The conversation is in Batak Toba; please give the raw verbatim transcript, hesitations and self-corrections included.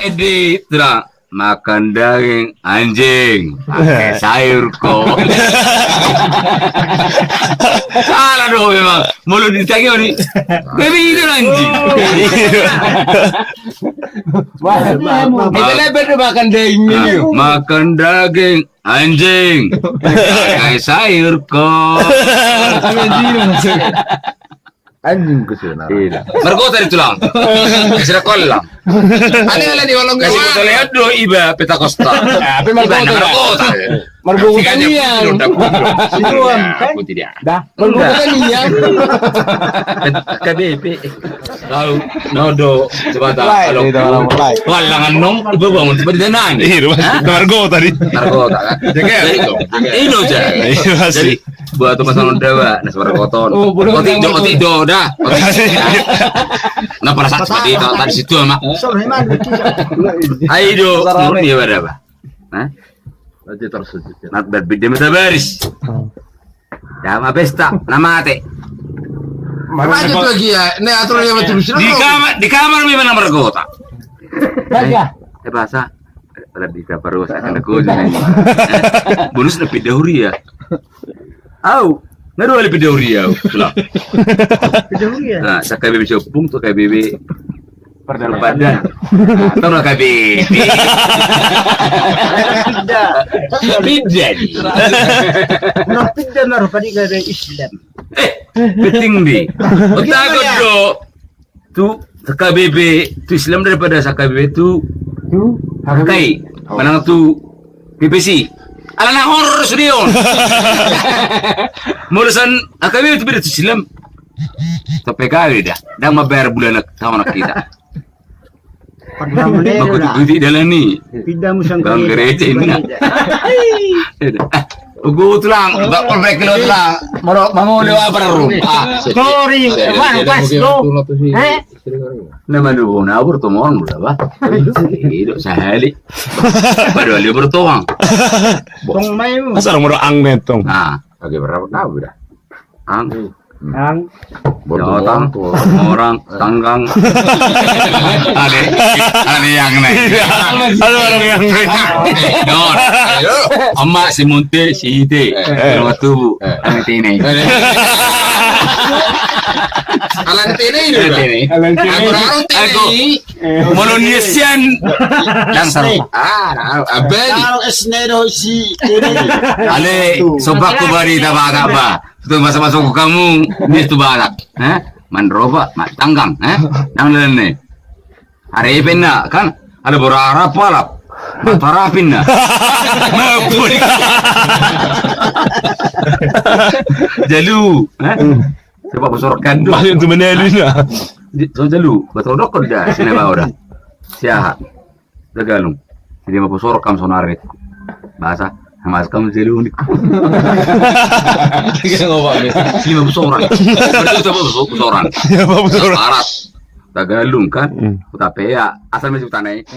Di, tulang, makan daging anjing, pakai sayur kau. Salah do memang. Molo ditagihon i, babi itu anjing. Wah, wah, wah, wah. Itu lebar do makan daging ini. Nah, makan daging anjing, pakai sayur kau. Anjing ke sana. Iya. Margota di, tulang. Sira kolam. Ada ala di walong. Kasih kota lihat do iba peta kosta. Tapi margota. Margota. Margota. Itu kan. Aku tidak. Dah. Margota kan iya. K B P. Kau nodo coba tak. Kalau walangan nong, iba bangun seperti nani. Iya, margota di. Margota kan. Jaga itu. Ini aja. Iya, masih. Jadi, buat tu pasangan dewa, nah, sabar koton. Oh, boleh. Otik do, otik do, dah. Otik. Nah, pada saat seperti itu, tadi situ, Mak. Ayo do, menurut dia pada apa? Hah? Nanti terus. Nah, berbeda mata baris. Dah, ma pesta, na mate. Mana tu lagi ya? Nih, atur dia betul. Di kamar, di kamar memang margota. Eh, bahasa. Ora bisa paruas akan aku. Bonus na pinda huria. Au, na dua kali pinda huria au. Sudah. Pinda huria. Nah, sa K B B Sopung tu K B B Pardalan. Tahu na K B B. Pinda. Pinda di. Nah, pinda na rupa di K B B Islam. Eh, penting di. Otak do. Tu sa K B B B tu Islam daripada sa K B B B tu H K I, manang tu P P C. Alana horor sude on. Molo sian H K B B B tu beda tu Islam. Sampe gawe da. Ndang mabayar bulanan taon hita. Mangkuti dalan i. Pinda musang bang gereja ini. Ugo tulang, bak perbaiki lo tulang. Moro mangoli apa rum? Ah, sorry, wah pas lo. Eh? Nama dulu na bertomong udah bah. Hidup sehali. Padahal dia bertoang. Tong main. Masa orang moro ang netong. Nah, lagi berapa tahu dah. Ang. Ang. Jotang, orang, tanggang. Ada, ada yang naik. Ada orang yang naik. Don. Emak si Munte, si Ite. Rumah tubuh. Anak tini. Anak tini itu. Anak tini. Aku orang tini. Molo ni sian. Langsung. Ah, abadi. Kalau S N E do si. Ale, sopak ku bari taba taba. Tu masa masuk kamu ni tu barak. Eh? Manroba, matanggang, eh? Nang lene. Hari penna kan ada borara palap. Matarapin na. Mabul. Jalu, eh? Coba bosorkan dulu. Masih untuk menelu na. So jalu, betul dokon dah sini bawa dah. Siaha. Tagalung. Jadi ma bosorkam sonari. Bahasa, mas kam jalu ni. Lima bosoran. Berarti coba bosoran. Lima bosoran. Barat. Tagalung kan. Hmm. Kota Pea. Asal masuk tanah ini.